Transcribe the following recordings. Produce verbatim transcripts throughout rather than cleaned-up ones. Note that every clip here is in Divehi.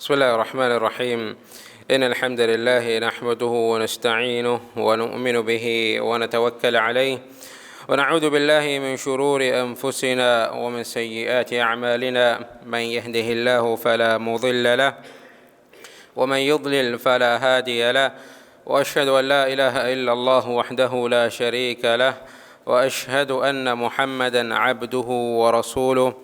بسم الله الرحمن الرحيم. إن الحمد لله نحمده ونستعينه ونؤمن به ونتوكل عليه، ونعوذ بالله من شرور أنفسنا ومن سيئات أعمالنا. من يهده الله فلا مضل له، ومن يضلل فلا هادي له، وأشهد أن لا إله إلا الله وحده لا شريك له، وأشهد أن محمدا عبده ورسوله،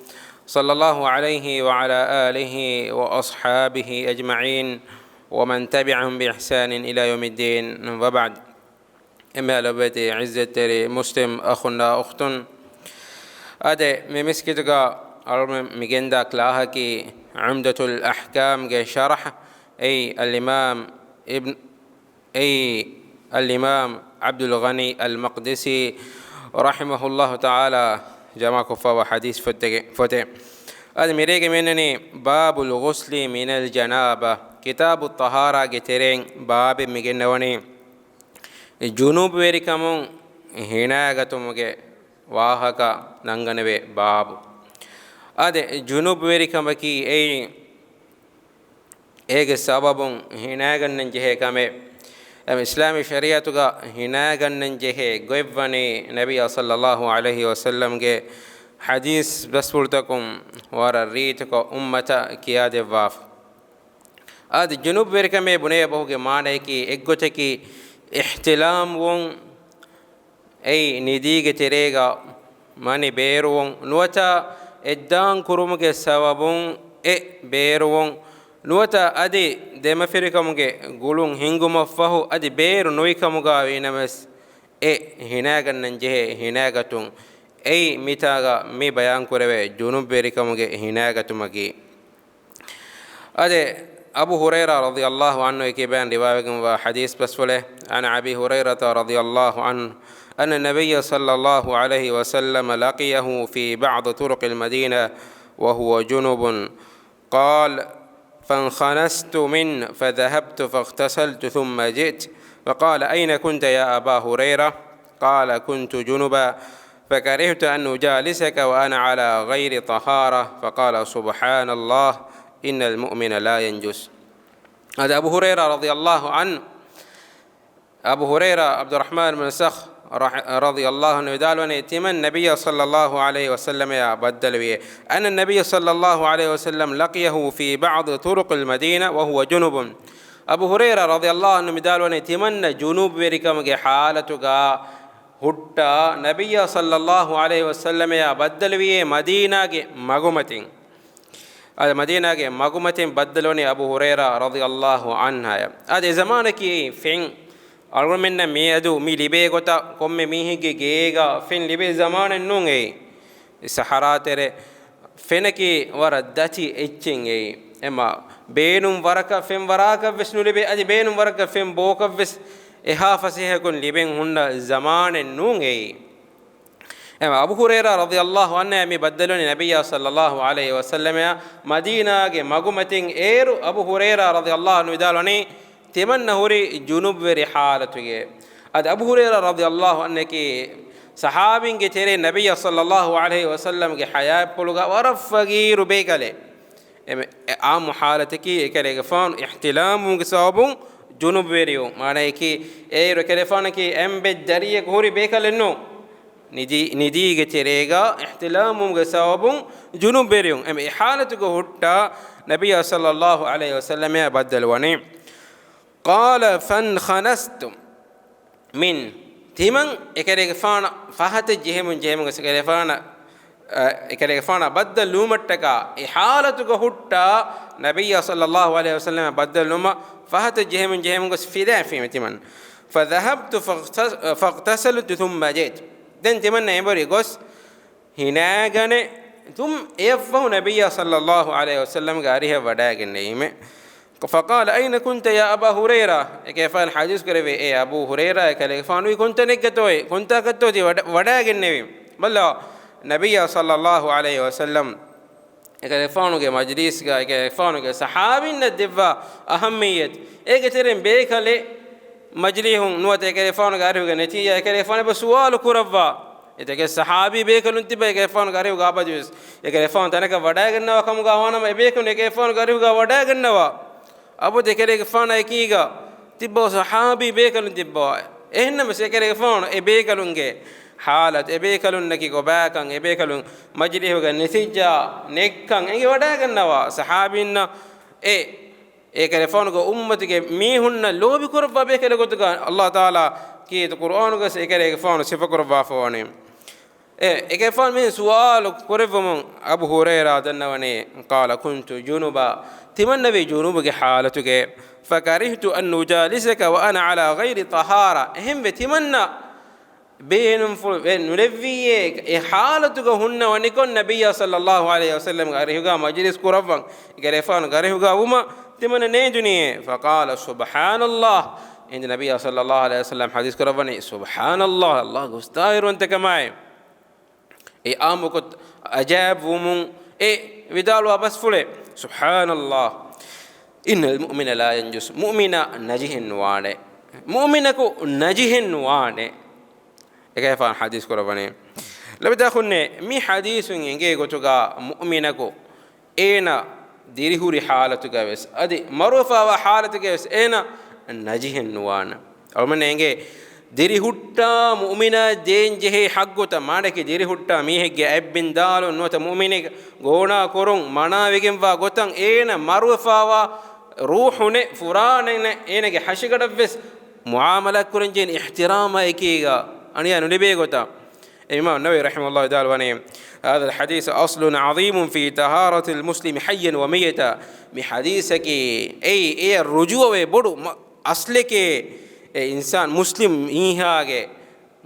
صلى الله عليه وعلى آله وأصحابه أجمعين، ومن تبعهم بإحسان إلى يوم الدين، وبعد. އެންމެހާ ލޮބުވެތި ޢިއްޒަތްތެރި މުސްލިމް އަޚުންނާ އުޚްތުން، އާދެ، މި މިސްކިތުގަ އަޅުމެން މި ގެންދާ ކްލާހަކީ ޢުމްދަތުލް އަޙްކާމްގެ ޝަރަޙް، އެއީ އަލްއިމާމް އިބްން، އެއީ އަލްއިމާމް ޢަބްދުލް ޣަނީ އަލް މަޤްދިސީ ރަޙިމަހުﷲ ތަޢާލާ ޖަމާކޮށްފައިވާ ޙަދީޘް ފޮތެއް، ފޮތެއް. އަދި މިރޭގެ މިއަންނަނީ باب الغسل من الجنابة، ކިތާބު ޠަހާރާގެ ތެރެއިން ބާބެއް މިގެންނަވަނީ. ޖުނޫބުވެރިކަމުން ހިނާގަތުމުގެ ވާހަކަ ނަންގަނެވޭ ބާބު. އާދެ، ޖުނޫބުވެރިކަމަކީ އެއީ އޭގެ ސަބަބުން ހިނާގަންނަން ޖެހޭ ކަމެއް. އެ އިސްލާމީ ޝަރީޢަތުގަ ހިނާގަންނަން ޖެހޭ ގޮތްވަނީ ނަބިއްޔާ ޞައްލައްލާހު ޢަލައިހި ވަސައްލަމްގެ ޙަދީޘް ބަސްފުޅުތަކުން ވަރަށް ރީތިކޮށް އުއްމަތަށް ކިޔާދެއްވާފަ. އާދެ، ޖުނޫބުވެރިކަމޭ ބުނޭ ބަހުގެ މާނަޔަކީ އެއްގޮތަކީ އިޙްތިލާމްވުން، އެއީ ނިދީގެ ތެރޭގަ މަނި ބޭރުވުން، ނުވަތަ އެއްދާން ކުރުމުގެ ސަބަބުން އެ ބޭރުވުން، ނުވަތަ އަދި ދެމަފިރިކަމުގެ ގުޅުން ހިންގުމަށްފަހު އަދި ބޭރު ނުވިކަމުގަ ވީނަމަވެސް އެ ހިނާގަންނަން ޖެހޭ ހިނާގަތުން، އެއީ މިތާގަ މި ބަޔާންކުރެވޭ ޖުނޫބުވެރިކަމުގެ ހިނާގަތުމަކީ. އަދި އަބޫ ހުރައިރާ ރަޟިޔައްލާހު ޢަންހު އެކީ ބަޔަން ރިވާވެގެންވާ ޙަދީޘް ބަސްފުޅެއް. عن أبي هريرة رضي الله عنه أن النبي صلى الله عليه وسلم لقيه في بعض طرق المدينة وهو جنب، قال: فانخنست منه فذهبت فاغتسلت ثم جئت، فقال: أين كنت يا أبا هريرة؟ قال: كنت جنبا فكرهت أن أجالسك وأنا على غير طهارة، فقال: سبحان الله، إن المؤمن لا ينجس. އަދި އަބޫ ހުރައިރާ ރަޟިޔައްލާހު ޢަންހު، އަބޫ ހުރައިރާ ޢަބްދުއްރަޙްމާން ބިން ޞަޚްރު ރަޙި-، ރަޟިޔައްލާހު ޢަންހު ވިދާޅުވަނީ، ތިމަން ނަބިއްޔާ ޞައްލައްލާހު ޢަލައިހި ވަސައްލަމައާ ބައްދަލުވިއޭ. أن النبي صلى الله عليه وسلم لقيه في بعض طرق المدينة وهو جنب. އަބޫ ހުރައިރާ ރަޟިޔައްލާހު ޢަންހު ވިދާޅުވަނީ، ތިމަންނަ ޖުނޫބުވެރިކަމުގެ ޙާލަތުގަ ހުއްޓާ، ނަބިއްޔާ ޞައްލައްލާހު ޢަލައިހި ވަސައްލަމައާ ބައްދަލުވިއޭ މަދީނާގެ މަގުމަތިން. އަދި މަދީނާގެ މަގުމަތިން ބައްދަލުވަނީ އަބޫ ހުރައިރާ ރަޟިޔައްލާހު ޢަންހުއާ. އަދި އެ ޒަމާނަކީ ފެން އަޅުގަނޑުމެންނަށް މިއަދު މި ލިބޭ ގޮތަށް ކޮންމެ މީހެއްގެ ގޭގަ ފެން ލިބޭ ޒަމާނެއް ނޫން އެއީ. ސަހަރާ ތެރެ ފެނަކީ ވަރަށް ދަތި އެއްޗެއް އެއީ. އެމަ ބޭނުން ވަރަކަށް ފެން ވަރާކަށް ވެސް ނުލިބޭ، އަދި ބޭނުން ވަރަކަށް ފެން ބޯކަށް ވެސް އެހާ ފަސޭހަކޮށް ލިބެން ހުންނަ ޒަމާނެއް ނޫން އެއީ. އެމަ އަބޫ ހުރައިރާ ރަޟިޔައްލާހު ޢަންހު މި ބައްދަލުވަނީ ނަބިއްޔާ ޞައްލައްލާހު ޢަލައިހި ވަސައްލަމައާ މަދީނާގެ މަގުމަތިން. އޭރު އަބޫ ހުރައިރާ ރަޟިޔައްލާހު ޢަންހު ވިދާޅުވަނީ، ތިމަންނަ ހުރީ ޖުނޫބުވެރި ޙާލަތުގައި. އަދި އަބޫ ހުރައިރާ ރަޟިޔައްލާހު ޢަންހު އެކީ ޞަޙާބީންގެ ތެރެއިން ނަބިއްޔާ ޞައްލައްލާހު ޢަލައިހި ވަސައްލަމްގެ ޙަޔާތްޕުޅުގަ ވަރަށް ފަގީރު ބޭކަލެއް. އެމެ-، އެ ޢާއްމު ޙާލަތަކީ އެކަލޭގެފާނު އިޙްތިލާމުވުމުގެ ސަބަބުން ޖުނޫބުވެރިވުން. މާނަޔަކީ އޭރު އެކަލޭގެފާނަކީ އެނބެ ދަރިއަކު ހުރި ބޭކަލެއް ނޫން. ނިދީ-، ނިދީގެ ތެރޭގަ އިޙްތިލާމުވުމުގެ ސަބަބުން ޖުނޫބުވެރިވުން. އެމެ އެ ޙާލަތުގަ ހުއްޓާ، ނަބިއްޔާ ޞައްލައްލާހު ޢަލައިހި ވަސައްލަމައާ ބައްދަލުވަނީ. قال فانخنست منه. ތިމަން އެކަލޭގެފާނަށް ފަހަތަށް ޖެހެމުން ޖެހެމުން ގޮސް އެކަލޭގެފާނަށް، އަ، އެކަލޭގެފާނާ ބައްދަލުވުމަށްޓަކާ އެ ޙާލަތުގަ ހުއްޓާ، ނަބިއްޔާ ޞައްލައްލާހު ޢަލައިހި ވަސައްލަމައާ ބައްދަލުވުމަށް ފަހަތަށް ޖެހެމުން ޖެހެމުން ގޮސް ފިލާފީމެ ތިމަން. فذهبت فاغتس-، فاغتسلت ثم جئت. ދެން ތިމަންނަ އެނބުރި ގޮސް ހިނާގަނެ، ތުން އެއަށްފަހު ނަބިއްޔާ ޞައްލައްލާހު ޢަލައިހި ވަސައްލަމްގެ އަރިހަށް ވަޑައިގެންނެވީމެ. فقال أين كنت يا أبا هريرة؟ އެކަލޭގެފާނު ޙަދީޘް ކުރެއްވި، އޭ އަބޫ ހުރައިރާ، އެކަލޭގެފާނު ވީ ކޮންތަނެއްގަތޯއޭ؟ ކޮންތާކަށްތޯ ތި ވަޑަ-، ވަޑައިގެންނެވީ؟ ބައްލަވާ، ނަބިއްޔާ ޞައްލައްލާހު ޢަލައިހި ވަސައްލަމް އެކަލޭގެފާނުގެ މަޖިލީސްގަ، އެކަލޭގެފާނުގެ ޞަޙާބީންނަށް ދެއްވާ އަހައްމިއްޔަތު، އޭގެ ތެރެއިން ބޭކަލެއް މަޖިލީހުން ނުވަތަ އެކަލޭގެފާނުގެ އަރިހުގަ ނެތިއްޔާ، އެކަލޭގެފާނު އެބަ ސުވާލު ކުރައްވާ. އެތަކެއް ޞަޙާބީ ބޭކަލުން ތިބާ އެކަލޭގެފާނުގެ އަރިހުގަ އަބަދުވެސް އެކަލޭގެފާނު ތަނަކަށް ވަޑައިގަންނަވާ ކަމުގަ ވާނަމަ، އެބޭކަލުން އެކަލޭގެފާނުގެ އަރިހުގަ ވަޑައިގަންނަވާ. އަބަދު އެކަލޭގެފާނާ އެކީގަ ތިއްބަވާ ޞަޙާބީ ބޭކަލުން ތިއްބަވާ. އެހެންނަމަވެސް އެކަލޭގެފާނު އެ ބޭކަލުންގެ ޙާލަތު، އެ ބޭކަލުންނަކީ ކޮބާކަން، އެ ބޭކަލުން މަޖިލީހުގަ ނެތިއްޖާ ނެތްކަން އެނގި ވަޑައިގަންނަވާ. ޞަޙާބީންނަށް އެ އެކަލޭގެފާނުގެ އުއްމަތުގެ މީހުންނަށް ލޯބި ކުރައްވާ ބޭކަލެއް ގޮތުގަ ﷲ ތަޢާލާ ކީރިތި ޤުރުއާނުގަސް އެކަލޭގެފާނު ސިފަކުރައްވާފަ ވަނީ. އެ، އެކަލޭގެފާނު މި ސުވާލު ކުރެއްވުމުން އަބޫ ހުރައިރާ ދަންނަވަނީ، قال كنت جنبا، ތިމަންނަވީ ޖުނޫބުގެ ޙާލަތުގައި، فكرهت أن أجالسك وأنا على غير طهارة. އެހެންވެ ތިމަންނަ ބޭނުންފުޅު ވެ ނުލެއްވީއޭ، އެ ޙާލަތުގަ ހުންނަވަނިކޮށް ނަބިއްޔާ ޞައްލައްލާހު ޢަލައިހި ވަސައްލަމްގެ އަރިހުގަ މަޖިލިސް ކުރައްވަން. އެކަލޭގެފާނުގެ އަރިހުގަ ވުމަށް ތިމަންނަ ނޭނދުނީއޭ. فقال سبحان الله. އެހިނދު ނަބިއްޔާ ޞައްލައްލާހު ޢަލައިހި ވަސައްލަމް ޙަދީޘް ކުރައްވަނީ، سبحان الله، ﷲގެ އުސްތާހިރުވަންތަކަމާއި، އެ އާއްމުކޮށް އަޖައިބުވުމުން އެ ވިދާޅުވާ ބަސްފުޅެއް، سبحان الله، إن المؤمن لا ينجس، މުއުމިނާ ނަޖިހެއް ނުވާނެ. މުއުމިނަކު ނަޖިހެއް ނުވާނެ. އެކަލޭގެފާނު ޙަދީޘް ކުރައްވަނީ. ލޮބުވެތި އަޚުންނޭ، މި ޙަދީޘުން އެނގޭ ގޮތުގަ މުއުމިނަކު އޭނަ ދިރިހުރި ޙާލަތުގަވެސް، އަދި މަރުވެފަވާ ޙާލަތުގަވެސް އޭނަ ނަޖިހެއް ނުވާނެ. އަޅުމެން އެނގޭ ދިރިހުއްޓާ މުއުމިނާ ދޭން ޖެހޭ ޙައްޤުތައް، މާނައަކީ ދިރިހުއްޓާ މީހެއްގެ އަތްބިންދާލުން ނުވަތަ މުއުމިނެއް ގޯނާ ކުރުން މަނާވެގެންވާ ގޮތަށް އޭނަ މަރުވެފަވާ ރޫޙުނެއް ފުރާނައެއް އޭނަގެ ހަށިގަނޑަށްވެސް މުޢާމަލާތް ކުރަންޖެހޭނެ އިޙްތިރާމާ އެކީގަ އަނިޔާ ނުލިބޭ ގޮތަށް. އެ އިމާމް ނަވަވީ ރަޙިމަހުﷲ ވިދާޅުވަނީ، هذا الحديث أصل عظيم في طهارة المسلم حيا وميتا. މި ޙަދީޘަކީ އެއީ އެ ރުޖޫޢަވޭ ބޮޑު މަ-، އަސްލެކޭ. އެ އިންސާން މުސްލިމް މީހާގެ،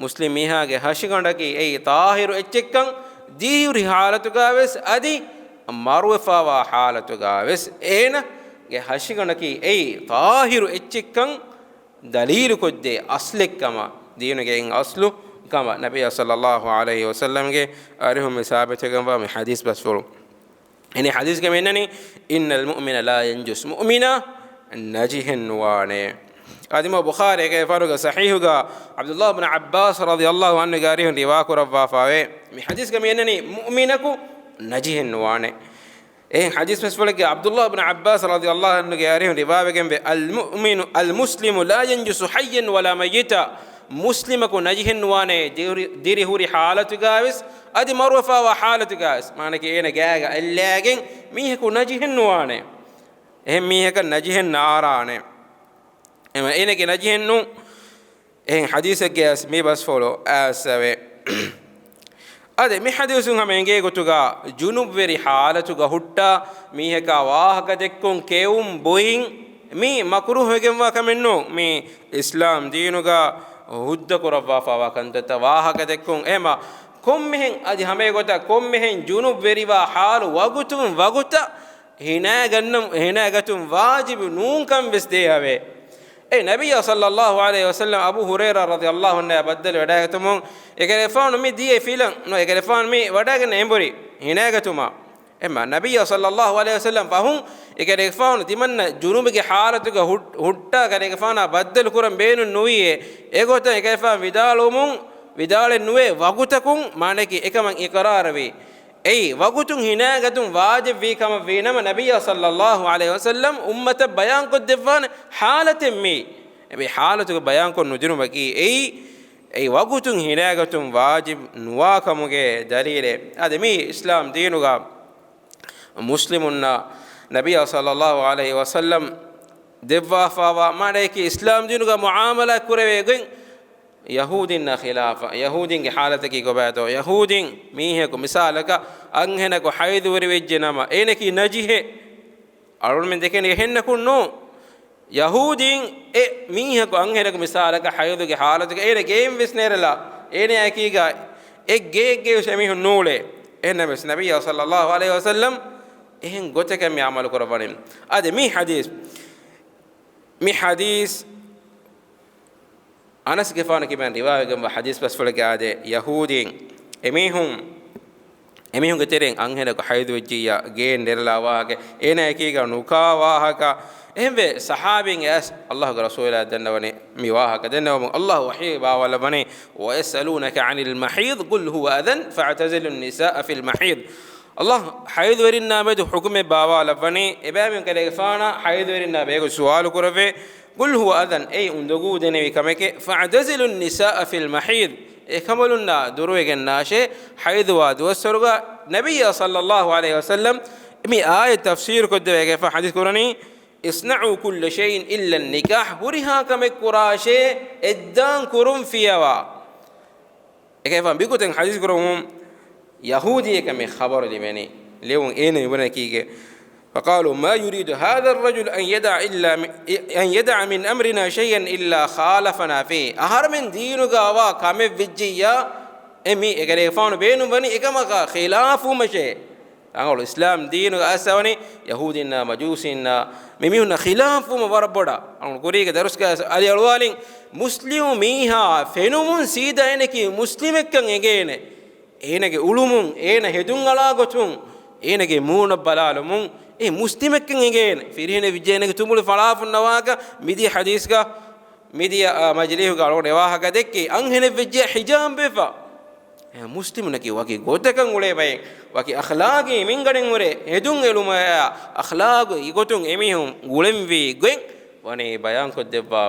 މުސްލިމް މީހާގެ ހަށިގަނޑަކީ އެއީ ޠާހިރު އެއްޗެއްކަން، ދިރިހުރި ޙާލަތުގަވެސް އަދި މަރުވެފަވާ ޙާލަތުގަވެސް އޭނަގެ ހަށިގަނޑަކީ އެއީ ޠާހިރު އެއްޗެއްކަން ދަލީލުކޮށްދޭ އަސްލެއްކަމަށް، ދީނުގެ އިން އަސްލު ކަމަށް ނަބިއްޔާ ޞައްލައްލާހު ޢަލައިހި ވަސައްލަމްގެ އަރިހުން މި ސާބިތުވެގެންވާ މި ޙަދީޘް ބަސްފުޅު. އެންމެ ޙަދީޘްގަ މި އަންނަނީ، إن المؤمن لا ينجس، މުއުމިނާ ނަޖިހެއް ނުވާނެ. އަދި އިމާމް ބުޚާރީގެ ފަރުގަ ޞަޙީޙުގަ ޢަބްދުﷲ ބިން ޢައްބާސް ރަޟިޔަﷲ ޢަންހުގެ އަރިހުން ރިވާ ކުރައްވާފަވޭ. މި ޙަދީޘްގަ މި އަންނަނީ މުއުމިނަކު ނަޖިހެއް ނުވާނެ. އެހެން ޙަދީޘް ބަސްފުޅެއްގަ ޢަބްދުﷲ ބިން ޢައްބާސް ރަޟިޔަﷲ ޢަންހުގެ އަރިހުން ރިވާވެގެންވޭ، المؤمن، المسلم لا ينجس حيا ولا ميتا. މުސްލިމަކު ނަޖިހެއް ނުވާނެ، ދިރި-، ދިރިހުރި ޙާލަތުގަވެސް، އަދި މަރުވެފަވާ ޙާލަތުގަވެސް. މާނައަކީ އޭނަ ގާގަ އެއްލާގެން މީހަކު ނަޖިހެއް ނުވާނެ. އެހެން މީހަކަށް ނަޖިހެއް ނާރާނެ. އެމަ އޭނަގެ ނަޖިހެއް ނޫން. އެހެން ޙަދީޘެއްގައި މި ބަސްފުޅު އައިސްފަވޭ. އަދި މި ޙަދީޘުން ހަމަ އެނގޭ ގޮތުގަ ޖުނުބްވެރި ޙާލަތުގަ ހުއްޓާ މީހަކާ ވާހަކަ ދެއްކުން ކެއުން ބުއިން މީ މަކުރޫހު ވެގެންވާ ކަމެއް ނޫން. މީ އިސްލާމް ދީނުގަ ހުއްދަ ކުރައްވާފަވާ ކަންތައްތައް ވާހަކަ ދެއްކުން. އެހެމަ ކޮންމެހެން އަދި ހަމައެގޮތަށް ކޮންމެހެން ޖުނުބްވެރިވާ ޙާލު ވަގުތުން ވަގުތަށް ހިނާގަންނަ-، ހިނާގަތުން ވާޖިބު ނޫންކަން ވެސް ދޭހަވޭ. އެ ނަބިއްޔާ ޞައްލައްލާހު ޢަލައިހި ވަސައްލަމް އަބޫ ހުރައިރާ ރަޟިޔަﷲ ޢަންހު ބައްދަލު ވެޑާގަތުމުން އެކަލޭގެފާނު މި ދިޔަ ފިލަން ނު އެކަލޭގެފާނު މި ވަޑައިގަންނަ އެނބުރި ހިނާގަތުމަށް. އެމަ ނަބިއްޔާ ޞައްލައްލާހު ޢަލައިހި ވަސައްލަމް ފަހުން އެކަލޭގެފާނު ތިމަންނަ ޖުނުބުގެ ޙާލަތުގަ ހުއް-، ހުއްޓާ އެކަލޭގެފާނާ ބައްދަލު ކުރަން ބޭނުން ނުވިއޭ. އެގޮތަށް އެކަލޭގެފާނު ވިދާޅުވުމުން ވިދާޅެއް ނުވޭ ވަގުތަކުން މާނައަކީ އެކަމަށް އިޤްރާރުވީ. އެއީ، ވަގުތުން ހިނާގަތުން ވާޖިބްވީ ކަމަށް ވީނަމަ، ނަބިއްޔާ ޞައްލައްލާހު ޢަލައިހި ވަސައްލަމް އުއްމަތަށް ބަޔާންކޮށްދެއްވާނެ ޙާލަތެއް މީ. އެ ޙާލަތުގެ ބަޔާންކޮށް ނުދިނުމަކީ އެއީ، އެއީ ވަގުތުން ހިނާގަތުން ވާޖިބް ނުވާ ކަމުގެ ދަލީލެއް. އަދި މީ އިސްލާމް ދީނުގަ މުސްލިމުންނަށް ނަބިއްޔާ ޞައްލައްލާހު ޢަލައިހި ވަސައްލަމް ދެއްވާފަވާ މާނައަކީ އިސްލާމް ދީނުގަ މުޢާމަލާތް ކުރެވޭ ގޮތް ޔަހޫދީންނާ ޚިލާފަށް، ޔަހޫދީންގެ ޙާލަތަކީ ކޮބާތޯ؟ ޔަހޫދީން މީހަކު މިސާލަކަށް އަންހެނަކު ޙައިޟުވެރިވެއްޖެ ނަމަ، އޭނަކީ ނަޖިހެއް. އަޅުގަނޑުމެން ދެކެނީ އެހެންނަކުން ނޫން. ޔަހޫދީން އެ މީހަކު އަންހެނަކު މިސާލަކަށް ޙައިޟުގެ ޙާލަތުގަ އޭނަ ގެއިން ވެސް ނެރެލާ، އޭނައާއެކީގަ އެއް ގެއެއްގައި ވެސް އެމީހުން ނޫޅޭ. އެހެންނަމަވެސް ނަބިއްޔާ ޞައްލައްލާހު ޢަލައިހި ވަސައްލަމް އެހެން ގޮތަކަށް މި ޢަމަލު ކުރައްވަނީ. އަދި މި ޙަދީޘް، މި ޙަދީޘް އަނަސްގެފާނު ކިބައިން ރިވާވެގެންވާ ޙަދީޘް ބަސްފުޅެއްގަ އާދޭ، ޔަހޫދީން އެމީހުން، އެމީހުންގެ ތެރެއިން އަންހެނަކު ޙައިޟުވެއްޖިއްޔާ ގެއިން ނެރެލާ ވާހަކަ، އޭނާއެކީގަ ނުކާ ވާހަކަ، އެހެންވެ ޞަޙާބީން އައިސް ﷲގެ ރަސޫލާ ދަންނަވަނީ، މި ވާހަކަ ދެންނެވުމުން އައްލާހު ވަޙީ ބާވާލައްވަނީ، "وَيَسْأَلُونَكَ عَنِ الْمَحِيضِ قُلْ هُوَ أَذًى فَاعْتَزِلُوا النِّسَاءَ فِي الْمَحِيضِ." އައްލާހު ޙައިޟުވެރިންނާ މެދު ޙުކުމެއް ބާވާލައްވަނީ، އެބައިމީހުން ކަލޭގެފާނާ ޙައިޟުވެރިންނާ ބެހޭގޮތް ސުވާލު ކުރެވޭ، "قُلْ هُوَ أَذًى" އެއީ އުނދަގޫ ދެނެވި ކަމެކޭ، "فَاعْتَزِلُوا النِّسَاءَ فِي الْمَحِيضِ" އެކަނބަލުންނާ ދުރުވެގެންނާށޭ ޙައިޟުވާ ދުވަސްވަރުގަ. ނަބިއްޔާ ޞައްލައްލާހު ޢަލައިހި ވަސައްލަމް މި އާޔަތް ތަފްސީރު ކޮށްދެވޭގެފާ ޙަދީޘް ކުރަނީ، "اصْنَعُوا كُلَّ شَيْءٍ إِلَّا النِّكَاحَ" ހުރިހާ ކަމެއް ކުރާށޭ އެއްދާން ކުރުން ފިޔަވާ. އެކައިފާން މިގޮތެއް ޙަދީޘް ކުރަމުން ޔަހޫދީއަކަށް މި ޚަބަރު ލިބެނީ. ލިޔުން އޭނަ މިބުނެކީގެ، "فَقَالُوا مَا يُرِيدُ هَذَا الرَّجُلُ أَنْ يَدَعَ إِلَّا مِنْ، أَنْ يَدَعَ مِنْ أَمْرِنَا شَيْئًا إِلَّا خَالَفَنَا فِيهِ." އަހަރެމެން ދީނުގަ އަވާ ކަމެއް ވެއްޖިއްޔާ، އެ މީ އެކަލޭގެފާނު ބޭނުން ވަނީ އެކަމަކާ ޚިލާފުވުމަށޭ. ރަނގަޅު އިސްލާމް ދީނުގަ އައިސްފަވަނީ ޔަހޫދީންނާ މަޖޫސީންނާ މި މީހުންނާ ޚިލާފުވުމަށް ވަރަށް ބޮޑަށް. އަޅުގަނޑު ކުރީގެ ދަރުސްގަ އަލި އަޅުވާލިން، މުސްލިމު މީހާ ފެނުމުން ސީދާ އޭނަކީ މުސްލިމެއްކަން އެނގޭނެ. އޭނަގެ އުޅުމުން، އޭނަ ހެދުން އަޅާ ގޮތުން، އޭނަގެ މޫނަށް ބަލާލުމުން އެ މުސްލިމެއްކަން އެނގޭނެ. ފިރިހެނެއް ވެއްޖެ އޭނަގެ ތުނބުޅި ފަޅާފައްނަވާކަށް މިދިޔަ ޙަދީޘްގަ، މިދިޔަ، އާ، މަޖިލީހުގަ އަޅުގަނޑު އެ ވާހަކަ ދެއްކި، އަންހެނެއް ވެއްޖެ ޙިޖާބް ވެފަ. އެ މުސްލިމުންނަކީ ވަކި ގޮތަކަށް އުޅޭ ބައެއް، ވަކި އަޚްލާގީ މިންގަނޑެއް ހުރޭ، ހެދުން އެޅުމާ އަޚްލާގު އެގޮތުން އެމީހުން ގުޅެންވީ ގޮތް ވަނީ ބަޔާންކޮށްދެއްވާ.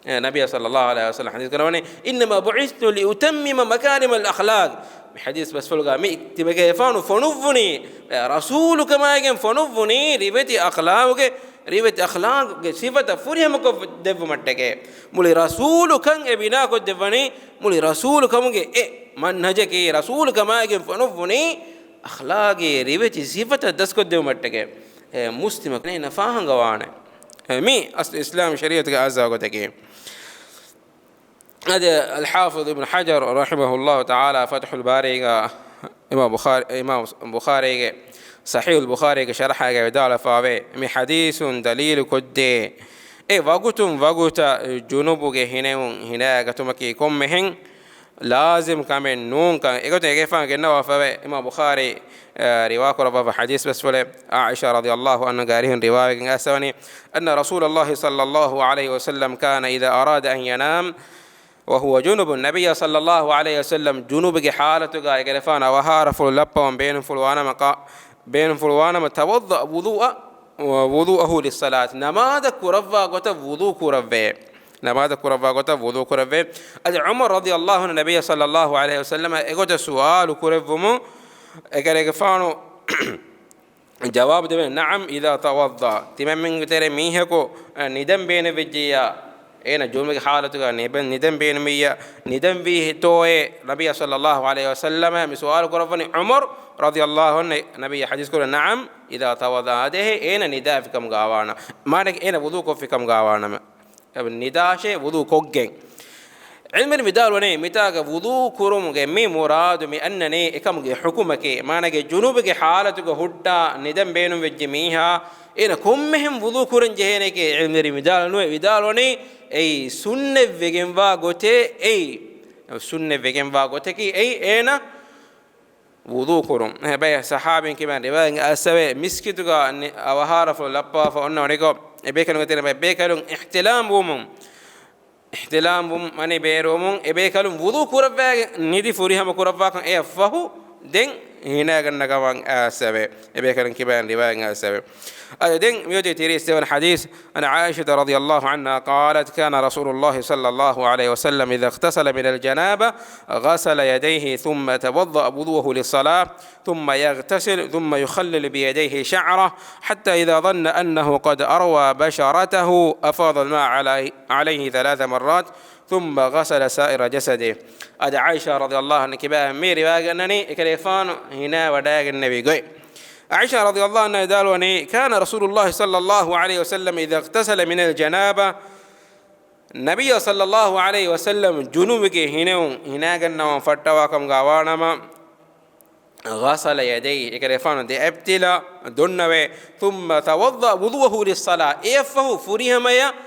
އެ ނަބިއްޔާ ޞައްލައްލާހު ޢަލައިހި ވަސައްލަމަ ޙަދީޘް ކުރައްވަނީ، "إِنَّمَا بُعِثْتُ لِأُتَمِّمَ مَكَارِمَ الْأَخْلَاقِ." މި ޙަދީޘް ބަސްފުޅުގަ މި ތިބެގެފާނު ފޮނުއްވުނީ، އެ، ރަސޫލުކަމާއިގެން ފޮނުއްވުނީ ރިވެތި އަޚްލާގުގެ، ރިވެތި އަޚްލާގުގެ ސިފަތައް ފުރިހަމަކޮށްދެއްވުމަށްޓަކައި. މުޅި ރަސޫލުކަން އެ ބިނާކޮށްދެއްވަނީ، މުޅި ރަސޫލުކަމުގެ އެ މަންހަޖަކީ، ރަސޫލުކަމާއިގެން ފޮނުއްވުނީ އަޚްލާގީ ރިވެތި ސިފަތައް ދަސްކޮށްދެއްވުމަށްޓަކައި. އެ މުސްލިމަކަށް ނޭނގެ ފާހަނގަވާނެ. އެ މީ އަސްލު އިސްލާމް ޝަރީޢަތުގެ އާއްޒާ ގޮތަކީ. އަދި އަލްޙާފިޡު އިބްނު ޙަޖަރު ރަޙިމަހުﷲ ތަޢާލާ ފަތުޙުލް ބާރީގަ އިމާމް ބުޚާރީ، އިމާމް ބުޚާރީގެ ޞަޙީޙުލް ބުޚާރީގެ ޝަރަޙާގަ ވިދާޅުވެފައިވޭ، މި ޙަދީޘުން ދަލީލު ކޮށްދޭ، އެ ވަގުތުން ވަގުތަށް ޖުނުބުގެ ހިނެއުން ހިނައިގަތުމަކީ ކޮންމެހެން ލާޒިމް ކަމެއް ނޫންކަން. އެގޮތުން އެގެފާން ގެންނަވާފައިވޭ، އިމާމް ބުޚާރީ، އަ، ރިވާކުރައްވާފަ ޙަދީޘް ބަސްފުޅެއް، ޢާއިޝާ ރަޟިޔަﷲ ޢަންހާގެ އަރިހުން ރިވާވެގެން އައިސްފަވަނީ، أن رسول الله صلى الله عليه وسلم كان إذا أراد أن ينام وهو جنب. ނަބިއްޔާ ޞައްލައްލާހު ޢަލައިހި ވަސައްލަމް ޖުނުބުގެ ޙާލަތުގަ އެގެރެފާނު އަވަހާރަފުޅު ލައްޕަވަން ބޭނުންފުޅުވާނަމަ، ބޭނުންފުޅުވާނަމަ، توضأ وضوءه، وضوءه للصلاة، ނަމާދަށް ކުރައްވާ ގޮތަށް ވުޟޫ ކުރައްވޭ. ނަމާދަށް ކުރައްވާ ގޮތަށް ވުޟޫ ކުރެއްވޭ. އަދި ޢުމަރު ރަޟިޔަﷲ ޢަންހު ނަބިއްޔާ ޞައްލައްލާހު ޢަލައިހި ވަސައްލަމަށް އެގޮތަށް ސުވާލު ކުރެއްވުމުން އެކަލޭގެފާނު ޖަވާބު ދެވެން، نعم إذا توضأ. ތިމަންމެންގެ ތެރޭ މީހަކު، އަ، ނިދަން ބޭނުންވެއްޖިއްޔާ، އޭނަ ޖުނުބުގެ ޙާލަތުގަ ނިބެން، ނިދަން ބޭނުންވިއްޔާ، ނިދަންވީތޯއޭ ނަބިއްޔާ ޞައްލައްލާހު ޢަލައިހި ވަސައްލަމަށް މި ސުވާލު ކުރައްވަނީ ޢުމަރު ރަޟިޔަﷲ ޢަންހު. ނަބިއްޔާ ޙަދީޘް ކުރޭ، نعم إذا توضأ، އާދޭހޭ އޭނަ ނިދާފިކަމުގަ ވާނަމަ. މާނައަކީ އޭނަ ވުޟޫ ކޮށްފިކަމުގަ ވާނަމަ. ނިދާށޭ ވުޟޫ ކޮށްގެން. ޢިލްމުވެރިން ވިދާޅުވަނީ، މިތާގަ ވުޟޫ ކުރުމުގެ މި މުރާދު މި އަންނަނީ އެކަމުގެ ޙުކުމަކީ، މާނަގެ ޖުނޫބުގެ ޙާލަތުގަ ހުއްޓާ ނިދަން ބޭނުންވެއްޖެ މީހާ، އޭނަ ކޮންމެހެން ވުޟޫ ކުރަން ޖެހޭނެކޭ ޢިލްމުވެރިން ވިދާޅުވަނީ، އެއީ ސުންނަތްވެގެންވާ ގޮތޭ، އެއީ ސުންނަތްވެގެންވާ ގޮތަކީ، އެއީ އޭނަ ވުޟޫ ކުރުން. އެ ބައެއް ޞަޙާބީން ކިބައިން ރިވާޔަތް އައިސްފަވޭ، މިސްކިތުގަ އަވަހާރަފުޅު ލައްޕަވާފަ އޮންނަ އޮނިކޮށް، އެބޭކަލުންގެ ތެރެއިން ބައެއް ބޭކަލުން އިޙްތިލާމް ވުމުން، އިޙްތިލާމް ވުމުން މަނި ބޭރުވުމުން، އެބޭކަލުން ވުޟޫ ކުރައްވާގެން ނިދި ފުރިހަމަ ކުރައްވާކަން އެއަށްފަހު ދެން ހިނައިގަންނަ ކަމަށް އައިސްފަވޭ. އެބޭކަލުން ކިބައިން ރިވާޔަތް އައިސްފަވޭ. އަދި ދެން މިއޮތީ ތިރީސް ދެވަނަ ޙަދީޘް. عن عائشة رضي الله عنها قالت: كان رسول الله صلى الله عليه وسلم إذا اغتسل من الجنابة غسل يديه ثم توضأ وضوءه للصلاة ثم يغتسل ثم يخلل بيديه شعره حتى إذا ظن أنه قد أروى بشرته أفاض الماء عليه، عليه ثلاث مرات ثم غسل سائر جسده. އަދި ޢާއިޝާ ރަޟިޔަﷲ ޢަންހާ ކިބައިން މި ރިވާޔަތް ގެންނަނީ އެކަލޭގެފާނު ހިނާ ވަޑައިގެންނެވި ގޮތް. ޢާއިޝާ ރަޟިޔަﷲ ޢަންހާ ވިދާޅުވަނީ، كان رسول الله صلى الله عليه وسلم إذا اغتسل من الجنابة، ނަބިއްޔާ ޞައްލައްލާހު ޢަލައިހި ވަސައްލަމް ޖުނޫބުގެ ހިނެއުން ހިނާގަންނަވަން ފައްޓަވާކަމުގަ ވާނަމަ، غسل يديه، އެކަލޭގެފާނު ދެ އަތްތިލަ ދޮންނަވޭ، ثم توضأ وضوءه للصلاة، އެއަށްފަހު ފުރިހަމަޔަށް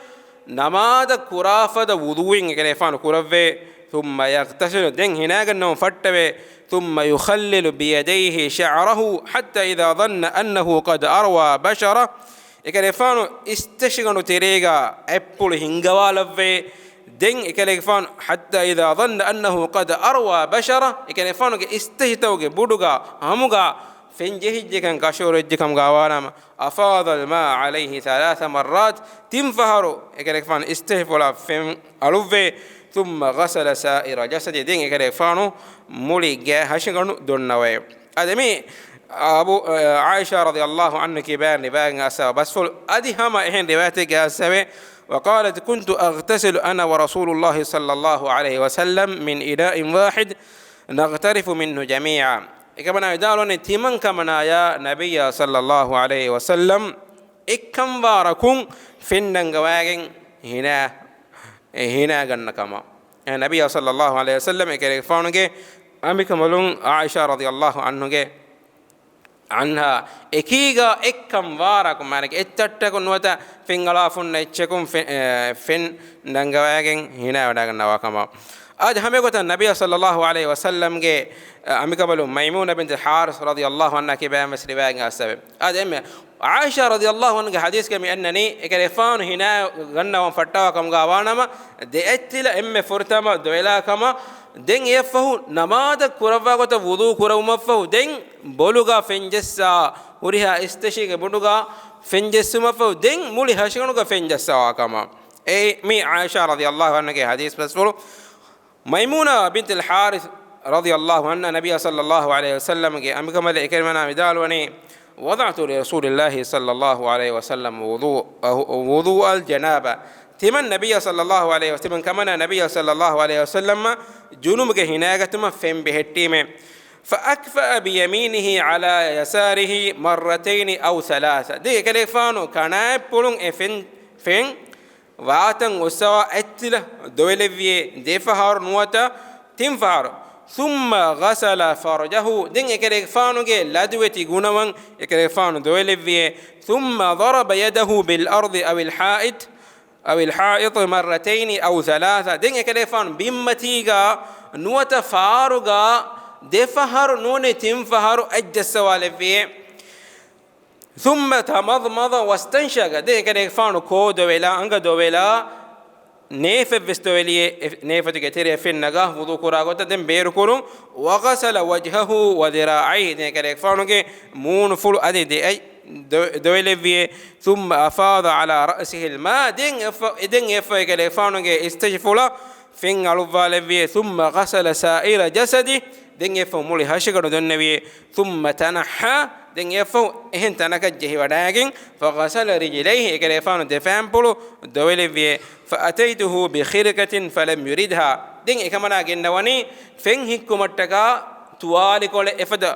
ނަމާދަށް ކުރާފަދަ ވުޟޫއެއް އެކަލޭގެފާނު ކުރައްވޭ، ثم يغتسل، ދެން ހިނާގަންނަވަން ފައްޓަވޭ، ثم يخلل بيديه شعره حتى إذا ظن أنه قد أروى بشرته، އެކަލޭގެފާނު އިސްތަށިގަނޑު ތެރޭގަ އަތްޕުޅު ހިންގަވާލައްވައި، ދެން އެކަލޭގެފާނު، حتى إذا ظن أنه قد أروى بشره، އެކަލޭގެފާނުގެ އިސްތަށިތަކުގެ ބުޑުގަ ހަމުގަ ފެން ޖެހިއްޖެކަން، ކަށަވަރު ވެއްޖެކަމުގަ ވާނަމަ، أفاض الماء عليه ثلاث مرات، ތިން ފަހަރު އެކަލޭގެފާނު އިސްތަށިފުޅަށް ފެން އަޅުއްވޭ، ثم غسل سائر جسده، ދެން އެކަލޭގެފާނު މުޅި ގާ ހަށިގަނޑު ދޮންނަވައޭ. އަދި މި އަބޫ، އާއިޝާ ރަޟިޔަﷲ ޢަންހަ ކިބައިން ރިވާޔަތް އައިސް ބަސްފުޅު އަދި ހަމަ އެހެން ރިވާޔަތެއްގެ އައިސް ވޭ. وقالت: كنت أغتسل أنا ورسول الله صلى الله عليه وسلم من إناء واحد نغترف منه جميعا. އެކަމަނާ ވިދާޅުވަނީ، ތިމަން ކަމަނާޔާ ނަބިއްޔާ ޞައްލައްލާހު ޢަލައިހި ވަސައްލަމް އެއްކަންވާރަކުން ފެން ނަންގަވައިގެން ހިނާ، އެ ހިނާގަންނަ ކަމަށް. އެ ނަބިއްޔާ ޞައްލައްލާހު ޢަލައިހި ވަސައްލަމް އެކަލޭގެފާނުގެ އަނބިކަނބަލުން ޢާއިޝާ ރަޟިޔަﷲ ޢަންހުގެ ޢަންހާ އެކީގަ އެއްކަން ވާރަކު، މާނައަކީ އެއްތައްޓަކު ނުވަތަ ފެން އަޅާފަ ހުންނަ އެއްޗަކުން ފެ-، އެ، ފެން ނަންގަވައިގެން ހިނާވަޑައިގަންނަވާ ކަމަށް. އާދެ، ހަމައެގޮތަށް ނަބިއްޔާ ޞައްލައްލާހު ޢަލައިހި ވަސައްލަމްގެ، އަ، އަނބިކަނބަލުން މައިމޫނާ ބިންތުލް ޙާރިޘް ރަޟިޔަﷲ ޢަންހާ ކިބައިން ވެސް ރިވާޔަތް އައިސް އެބަ. އާދެ، އެންމެ ޢާއިޝާ ރަޟިޔަﷲ ޢަންހާގެ ޙަދީޘްގައި މި އަންނަނީ، އެކަލޭގެފާނު ހިނާ ގަންނަވަން ފައްޓަވާ ކަމުގަ ވާނަމަ، ދެ އަތްތިލަ އެންމެ ފުރަތަމަ ދޮވެލާ ކަމަށް، ދެން އެއަށްފަހު ނަމާދަށް ކުރައްވާ ގޮތަށް ވުޟޫ ކުރެއްވުމަށްފަހު، ދެން ބޮލުގަ ފެން ޖައްސާ، ހުރިހާ އިސްތަށިގެ ބުޑުގަ ފެން ޖެއްސުމަށްފަހު، ދެން މުޅި ހަށިގަނޑުގަ ފެން ޖައްސަވާ ކަމަށް. އެ މީ ޢާއިޝާ ރަޟިޔަﷲ ޢަންހާގެ ޙަދީޘް ބަސްފުޅު. މައިމޫނާ ބިންތުލް ޙާރިޘް ރަޟިޔަﷲ ޢަންހާ ނަބިއްޔާ ޞައްލައްލާހު ޢަލައިހި ވަސައްލަމްގެ އަނބިކަނބަލެއް އެކަލޭގެފާނާ ވިދާޅުވަނީ، وضعت لرسول الله صلى الله عليه وسلم وضوءه، وضوء الجنابة. ތިމަން ނަބިއްޔާ ޞައްލައްލާހު ޢަލައިހި ވަސައްލަމް، ތިމަން ކަމަނާ ނަބިއްޔާ ޞައްލައްލާހު ޢަލައިހި ވަސައްލަމް ޖުނުބުގެ ހިނާގަތުމަށް ފެން ބެހެއްޓީމޭ. فأكفأ بيمينه على يساره مرتين أو ثلاثا. ދެން އެކަލޭގެފާނު ކަނާތްޕުޅުން އެ ފެން، ފެން ވާތަން އޮއްސަވާ އަތްތިލަ ދޮވެލެއްވިއޭ، ދެފަހަރު ނުވަތަ ތިންފަހަރު. ثم غسل فرجه، ދެން އެކަލޭގެފާނުގެ ލަދުވެތި ގުނަވަން އެކަލޭގެފާނު ދޮވެލެއްވިއޭ. ثم ضرب يده بالأرض أو الحائط، أو الحائط مرتين أو ثلاثا. ދެން އެކަލޭގެފާނު ބިންމަތީގަ ނުވަތަ ފާރުގަ ދެފަހަރު ނޫނީ ތިންފަހަރު އަތްޖައްސަވާލެއްވިއޭ. ثم تمضمض واستنشق. ދެން އެކަލޭގެފާނު ކޯ ދޮވެލާ، އަނގަ ދޮވެލާ، ނޭފެއްވެސް ދޮވެލިއޭ، ނޭފަތުގެ ތެރެއަށް ފެން ނަގާ ވުޟޫ ކުރާ ގޮތަށް ދެން ބޭރުކުރުން. وغسل وجهه وذراعيه. ދެން އެކަލޭގެފާނުގެ މޫނުފުޅު އަދި ދެއަތް ދޮ-، ދޮވެލެއްވިއޭ. ثم أفاض على رأسه الماء. ދެން އެއަށްފަ-، ދެން އެއަށްފަހު އެކަލޭގެފާނުގެ އިސްތަށިފުޅަށް ފެން އަޅުއްވާލެއްވިއޭ. ثم غسل سائر جسده. ދެން އެއަށްފަހު މުޅި ހަށިގަނޑު ދޮންނެވިއޭ. ثم تنحى. ދެން އެއަށްފަހު އެހެން ތަނަކަށް ޖެހިވަޑައިގެން، فغسل رجليه، އެކަލޭގެފާނު ދެ ފައިންޕުޅު ދޮވެލެއްވިއޭ. فأتيته بخرقة فلم يردها. ދެން އެކަމަނާ ގެންނަވަނީ ފެން ހިއްކުމަށްޓަކާ ތުވާލިކޮޅެއް އެފަދަ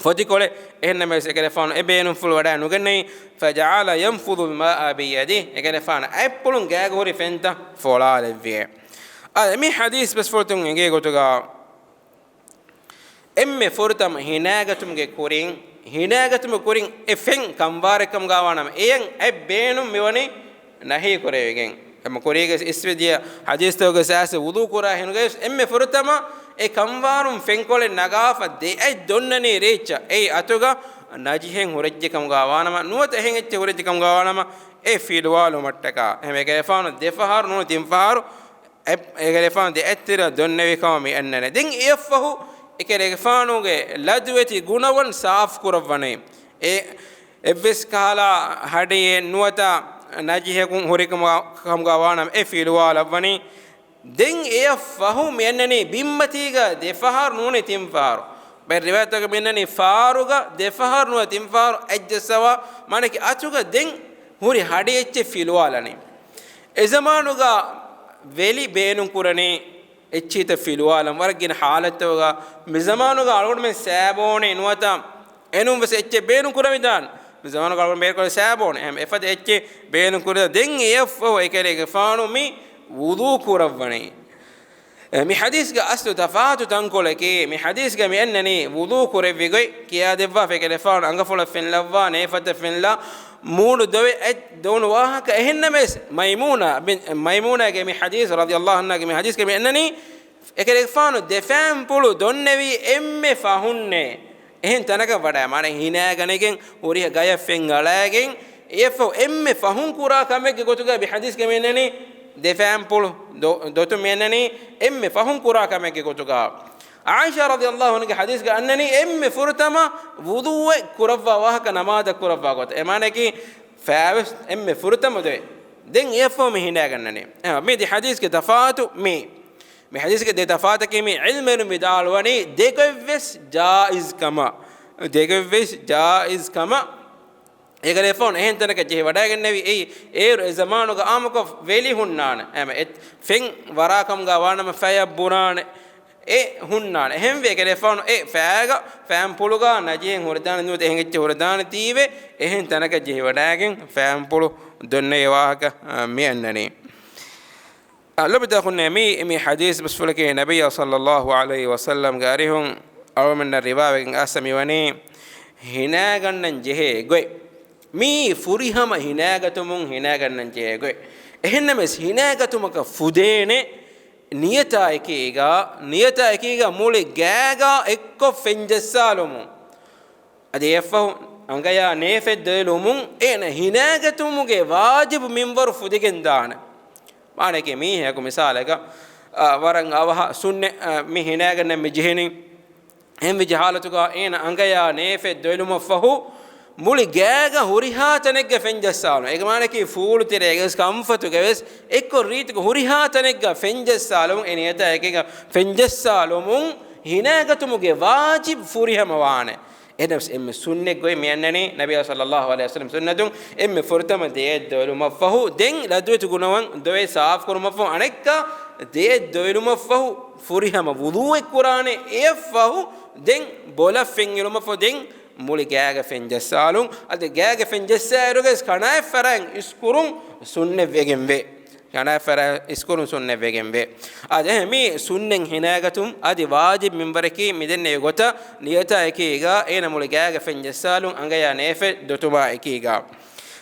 ފޮތިކޮޅެއް. އެހެންނަމަވެސް އެކަލޭގެފާނު އެ ބޭނުންފުޅު ވަޑައި ނުގެންނެވި. فجعل ينفض الماء بيده. އެކަލޭގެފާނު އަތްޕުޅުން ގާގަ ހުރި ފެންތައް ފޮޅާލެއްވިއޭ. އާ، މި ޙަދީޘް ބަސްފުޅުތައް އެނގޭ ގޮތުގަ އެންމެ ފުރަތަމަ ހިނާގަތުމުގެ ކުރިން، ހިނާގަތުމުގެ ކުރިން އެ ފެން ކަންވާރެއްކަމުގަ ވާނަމަ، އެޔަށް އަތް ބޭނުން މިވަނީ ނަހީ ކުރެވިގެން. އެމަ ކުރީގެ އިސްވެދިޔަ ޙަދީޘްތަކުގެ ސާސެ ވުޟޫ ކުރާ ހިނުގައި އެންމެ ފުރަތަމަ އެ ކަންވާރުން ފެންކޮޅެއް ނަގާފަ ދެ އަތް ދޮންނަނީ ރީއްޗަށް. އެއީ އަތުގަ ނަޖިހެއް ހުރެއްޖެކަމުގަ ވާނަމަ، ނުވަތަ އެހެން އެއްޗެއް ހުރެއްޖެކަމުގަ ވާނަމަ، އެ ފިލުވާލުމަށްޓަކާ. އެހެންވެ އެކަލޭގެފާނު ދެފަހަރު ނޫނީ ތިންފަހަރު އެ-، އެކަލޭގެފާނު ދެ އަތްތިލަ ދޮންނެވި ކަމަށް މި އަންނަނީ. ދެން އެއަށްފަހު އެކަލޭގެފާނުގެ ލަދުވެތި ގުނަވަން ސާފު ކުރައްވަނީ. އެ އެއްވެސް ކަހަލަ ހަޑިއެއް ނުވަތަ ނަޖިހަކުން ހުރި ކަމުގަ ވާނަމަ އެ ފިލުވާލައްވަނީ. ދެން އެއަށްފަހު މި އަންނަނީ ބިންމަތީގަ ދެފަހަރު ނޫނީ ތިންފަހަރު. ބައެއް ރިވާޔަތްތަކުގަ މި އަންނަނީ ފާރުގަ ދެފަހަރު ނުވަތަ ތިންފަހަރު އަތްޖައްސަވާ، މާނައަކީ އަތުގަ ދެން ހުރި ހަޑި އެއްޗެއް ފިލުވާލަނީ. އެ ޒަމާނުގަ ވެލި ބޭނުން ކުރަނީ އެއްޗިހިތައް ފިލުވާލަން ވަރަށް ގިނަ ޙާލަތްތަކުގަ. މި ޒަމާނުގަ އަޅުގަނޑުމެން ސާބޯނެ ނުވަތަ އެނޫން ވެސް އެއްޗެއް ބޭނުން ކުރެވިދާނެ. މި ޒަމާނުގަ އަޅުގަނޑު ބޭރުކުރޭ ސާބޯނެ. އެހެން އެފަދަ އެއްޗެއް ބޭނުން ކުރެވިދާނެ. ދެން އެއަށްފަހު އެކަލޭގެފާނު މި ވުޟޫ ކުރައްވަނީ. އެ، މި ޙަދީޘްގެ އަސްލު ތަފާތު ތަންކޮޅަކީ، މި ޙަދީޘްގަ މި އަންނަނީ ވުޟޫ ކުރެއްވި ގޮތް ކިޔާދެއްވާފަ އެކަލޭގެފާނު އަނގަފުޅަށް ފެން ލައްވާ، ނޭފަތަށް ފެން ލާ، މޫނު ދޮވެ އަތް ދޮނު ވާހަކަ. އެހެންނަމަވެސް މައިމޫނާ ބިން، މައިމޫނާގެ މި ޙަދީޘް ރަޟިޔަﷲ ޢަންހާގެ މި ޙަދީޘްގަ މި އަންނަނީ، އެކަލޭގެފާނު ދެ ފައިންޕުޅު ދޮންނެވީ އެންމެ ފަހުންނޭ. އެހެން ތަނަކަށް ވަޑައި، މާނަ ހިނާގަނެގެން ހުރިހާ ގަޔަށް ފެން އަޅައިގެން، އެއަށްފަހު އެންމެ ފަހުން ކުރާ ކަމެއްގެ ގޮތުގަ މި ޙަދީޘްގަ މި އަންނަނީ، ދެ ފައިންޕުޅު ދޮ-، ދޮތުން މި އަންނަނީ އެންމެ ފަހުން ކުރާ ކަމެއްގެ ގޮތުގަ. ޢާއިޝާ ރަޟިޔަﷲ ޢަންހާގެ ޙަދީޘްގަ އަންނަނީ އެންމެ ފުރަތަމަ ވުޟޫއެއް ކުރައްވާ ވާހަކަ ނަމާދަށް ކުރައްވާ ގޮތަށް. އެ މާނައަކީ ފައިވެސް އެންމެ ފުރަތަމަ ދޮވެ. ދެން އެއަށްފަހު މި ހިނައިގަންނަނީ. އެހެން މި ދެ ޙަދީޘްގެ ތަފާތު މީ. މި ޙަދީޘްގެ ދެ ތަފާތަކީ މި ޢިލްމުވެރިން ވިދާޅުވަނީ ދެގޮތްވެސް ޖާއިޒް ކަމަށް. ދެގޮތްވެސް ޖާއިޒް ކަމަށް. އެކަލޭގެފާނު އެހެން ތަނަކަށް ޖެހިވަޑައިގެންނެވި. އެއީ އޭރު އެ ޒަމާނުގަ އާއްމުކޮށް ވެލި ހުންނާނެ. އެމަ އެ ފެން ވަރާ ކަމުގަ ވާނަމަ ފަޔަށް ބުނާނެ. އެ ހުންނާނެ. އެހެންވެ އެކަލޭގެފާނު އެ ފައިގަ ފައިންޕުޅުގަ ނަޖެހެން ހުރެދާނެ ނުވަތަ އެހެން އެއްޗެއް ހުރެދާނެތީވެ އެހެން ތަނަކަށް ޖެހިވަޑައިގެން ފައިންޕުޅު ދޮންނެވި ވާހަކަ، އަ، މި އަންނަނީ. އަ، ލޮބުވެތި އަޚުންނޭ، މި، މި ޙަދީޘް ބަސްފުޅަކީ ނަބިއްޔާ ޞައްލައްލާހު ޢަލައިހި ވަސައްލަމްގެ އަރިހުން އަޅުމެންނަށް ރިވާވެގެން އައިސް މިވަނީ ހިނައިގަންނަން ޖެހޭ ގޮތް. މިއީ ފުރިހަމަ ހިނައިގަތުމުން ހިނައިގަންނަން ޖެހޭ ގޮތް. އެހެންނަމަވެސް ހިނައިގަތުމަކަށް ފުދޭނެ ނިޔަތާ އެކީގަ، ނިޔަތާ އެކީގަ މުޅި ގާގަ އެއްކޮށް ފެން ޖައްސާލުމުން. އަދި އެއަށްފަހު އަނގަޔާ ނޭފެއް ދޮވެލުމުން އޭނަ ހިނައިގަތުމުގެ ވާޖިބު މިންވަރު ފުދިގެން ދާނެ. މާނައަކީ މީހަކު މިސާލަކަށް، އަ، ވަރަށް އަވަހަށް ސުންނަތް، އަ، މި ހިނައިގަންނަން މި ޖެހެނީ. އެހެންވެއްޖެ ޙާލަތުގަ އޭނަ އަނގަޔާ ނޭފެއް ދޮވެލުމަށްފަހު މުޅި ގާގަ ހުރިހާ ތަނެއްގަ ފެން ޖައްސާލުން. އޭގެ މާނައަކީ ފޫޅުތެރޭގަވެސް ކަންފަތުގަވެސް އެއްކޮށް ރީތިކޮށް ހުރިހާ ތަނެއްގަ ފެން ޖައްސާލުމުން، އެ ނިޔަތާ އެކީގަ ފެން ޖައްސާލުމުން ހިނައިގަތުމުގެ ވާޖިބު ފުރިހަމަވާނެ. އެހެނަސް އެންމެ ސުންނަތް ގޮތް މި އަންނަނީ ނަބިއްޔާ ޞައްލައްލާހު ޢަލައިހި ވަސައްލަމް ސުންނަތުން އެންމެ ފުރަތަމަ ދެއަތް ދޮވެލުމަށްފަހު، ދެން ލަދުވެތި ގުނަވަން ދޮވެ ސާފުކުރުމަށްފަހު، އަނެއްކާ ދެއަތް ދޮވެލުމަށްފަހު ފުރިހަމަ ވުޟޫއެއް ކުރާނެ. އެއަށްފަހު ދެން ބޮލަށް ފެން އެޅުމަށްފަހު ދެން މުޅި ގާގަ ފެން ޖައްސާލުން. އަދި ގާގަ ފެން ޖައްސާއިރުގަވެސް ކަނާތް ފަރާތް އިސްކުރުން ސުންނަތްވެގެންވޭ. ކަނާތް ފަރާތް އިސްކުރުން ސުންނަތްވެގެންވޭ. އާދެ، އެހެން މި ސުންނަތް ހިނައިގަތުން އަދި ވާޖިބު މިންވަރަކީ މިދެންނެވި ގޮތަށް ނިޔަތާ އެކީގަ އޭނަ މުޅި ގާގަ ފެން ޖައްސާލުން އަނގަޔާ ނޭފެއް ދޮތުމާ އެކީގަ.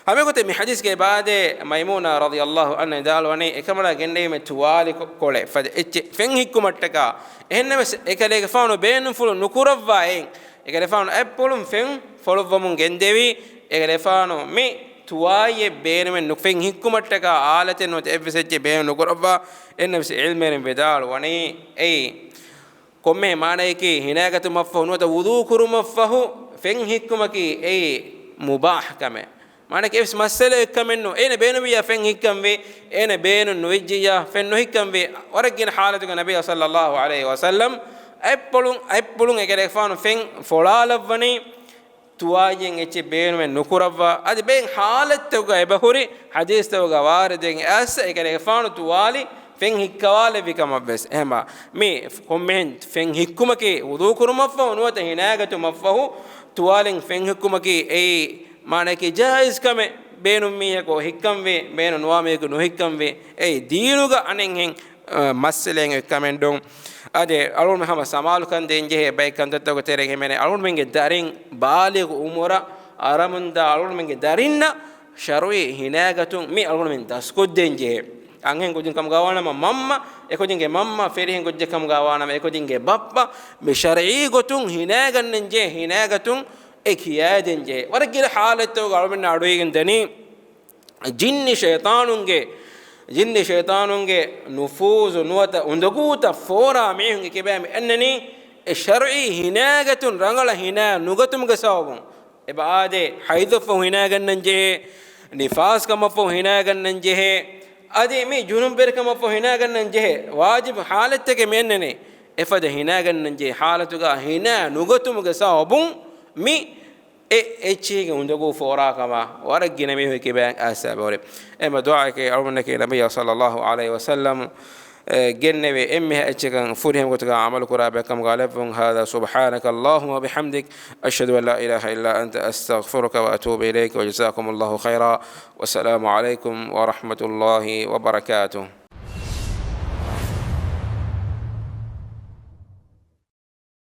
ހަމަ އެގޮތަށް މި ޙަދީޘްގެ އިބާދޭ މައިމޫނާ ރަޟިޔަﷲ ޢަންހާ ވިދާޅުވަނީ އެކަމަނާ ގެންނެވީމެ ތުވާލި ކޮ-، ކޮޅެއް ފަދަ އެއްޗެއް ފެން ހިއްކުމަށްޓަކާ. އެހެންނަމަވެސް އެކަލޭގެފާނު ބޭނުންފުޅު ނުކުރައްވާ އެއް އެކަލޭގެފާނު އަތްޕުޅުން ފެން ފޮޅުއްވަމުން ގެންދެވީ. އެކަލޭގެފާނު މި ތުވާލިއެއް ބޭނުމެއް ނު-، ފެން ހިއްކުމަށްޓަކާ އާލަތެއް ނުވަތަ އެއްވެސް އެއްޗެއް ބޭނުން ނުކުރައްވާ. އެހެންނަމަވެސް ޢިލްމުވެރިން ވިދާޅުވަނީ އެއީ ކޮންމެހެން މާނައަކީ ހިނައިގަތުމަށްފަހު ނުވަތަ ވުޟޫ ކުރުމަށްފަހު ފެން ހިއްކުމަކީ އެއީ މުބާޙް ކަމެއް. މާނައަކީ އެއްވެސް މައްސަލައެއް ކަމެއް ނޫން. އޭނަ ބޭނުންވިއްޔާ ފެން ހިއްކަންވީ، އޭނަ ބޭނުން ނުވެއްޖިއްޔާ ފެން ނުހިއްކަންވީ. ވަރަށް ގިނަ ޙާލަތުގަ ނަބިއްޔާ ޞައްލައްލާހު ޢަލައިހި ވަސައްލަމް އަތްޕުޅުން، އަތްޕުޅުން އެކަލޭގެފާނު ފެން ފޮޅާލައްވަނީ ތުވާލިއެއް އެއްޗެއް ބޭނުމެއް ނުކުރައްވާ. އަދި ބައެއް ޙާލަތްތަކުގަ އެބަހުރި ޙަދީޘްތަކުގަ ވާރިދުވެގެން އައިސް އެކަލޭގެފާނު ތުވާލި ފެން ހިއްކަވާލެއްވި ކަމަށްވެސް. އެހެންމާ މި ކޮންމެހެން ފެން ހިއްކުމަކީ ވުޟޫ ކުރުމަށްފަހު ނުވަތަ ހިނައިގަތުމަށްފަހު ތުވާލިން ފެން ހިއްކުމަކީ އެއީ މާނައަކީ ޖާއިޒް ކަމެއް. ބޭނުން މީހަކު ހިއްކަންވީ، ބޭނުން ނުވާ މީހަކު ނުހިއްކަންވީ. އެއީ ދީނުގަ އަނެއްހެން، އަ، މައްސަލައެއް އޮތް ކަމެއް ނޫން. އަދި އަޅުގަނޑު ހަމަ ސަމާލުކަން ދޭންޖެހޭ ބައެއް ކަންތައްތަކުގެ ތެރެއިން ހިމެނޭ އަޅުގަނޑުމެންގެ ދަރިން ބާލިޣު އުމުރަށް އަރަމުންދާ އަޅުގަނޑުމެންގެ ދަރިންނަށް ޝަރުޢީ ހިނައިގަތުން މި އަޅުގަނޑުމެން ދަސްކޮށްދޭންޖެހޭ. އަންހެން ކުދިން ކަމުގަވާނަމަ މަންމަ، އެކުދިންގެ މަންމަ، ފިރިހެން ކުއްޖެއް ކަމުގަވާނަމަ އެކުދިންގެ ބައްޕަ، މި ޝަރްޢީ ގޮތުން ހިނައިގަންނަންޖެހޭ، ހިނައިގަތުން އެ ކިޔައިދޭންޖެހޭ. ވަރަށް ގިނަ ޙާލަތްތަކުގަ އަޅުމެންނަށް އަޑުއިވިގެން ދަނީ، ޖިންނި ޝައިޠާނުންގެ، ޖިންނި ޝައިޠާނުންގެ ނުފޫޒު ނުވަތަ އުނދަގޫތައް ފޯރާ މީހުންގެ ކިބައިން މި އަންނަނީ، އެ ޝަރްޢީ ހިނައިގަތުން ރަނގަޅަށް ހިނައި ނުގަތުމުގެ ސަބަބުން. އެބަ އާދޭ، ޙައިޟަށްފަހު ހިނައިގަންނަން ޖެހޭ، ނިފާސްކަމަށްފަހު ހިނައިގަންނަން ޖެހޭ، އަދި މި ޖުނުބުވެރިކަމަށްފަހު ހިނައިގަންނަން ޖެހޭ، ވާޖިބު ޙާލަތްތަކެއް މި އަންނަނީ. އެފަދަ ހިނައިގަންނަން ޖެހޭ ޙާލަތުގަ ހިނައި ނުގަތުމުގެ ސަބަބުން މި އެ އެއްޗެހިގެ އުނދަގޫ ފޯރާކަމަށް ވަރަށް ގިނަ މީހުން ކިބައިން އައިސް އެބަހުރި. އެމަ ދުޢާއެކޭ އަޅުގަނޑަކީ ނަބިއްޔާ ޞައްލައްލާހު ޢަލައިހި ވަސައްލަމް، އެ، ގެންނެވި އެންމެހާ އެއްޗަކަށް ފުރިހަމަ ގޮތުގަ ޢަމަލު ކުރާ ބައެއް ކަމުގަ ލެއްވުން. هذا سبحانك اللهم وبحمدك، أشهد أن لا إله إلا أنت، أستغفرك وأتوب إليك، وجزاكم الله خيرا، والسلام عليكم ورحمة الله وبركاته.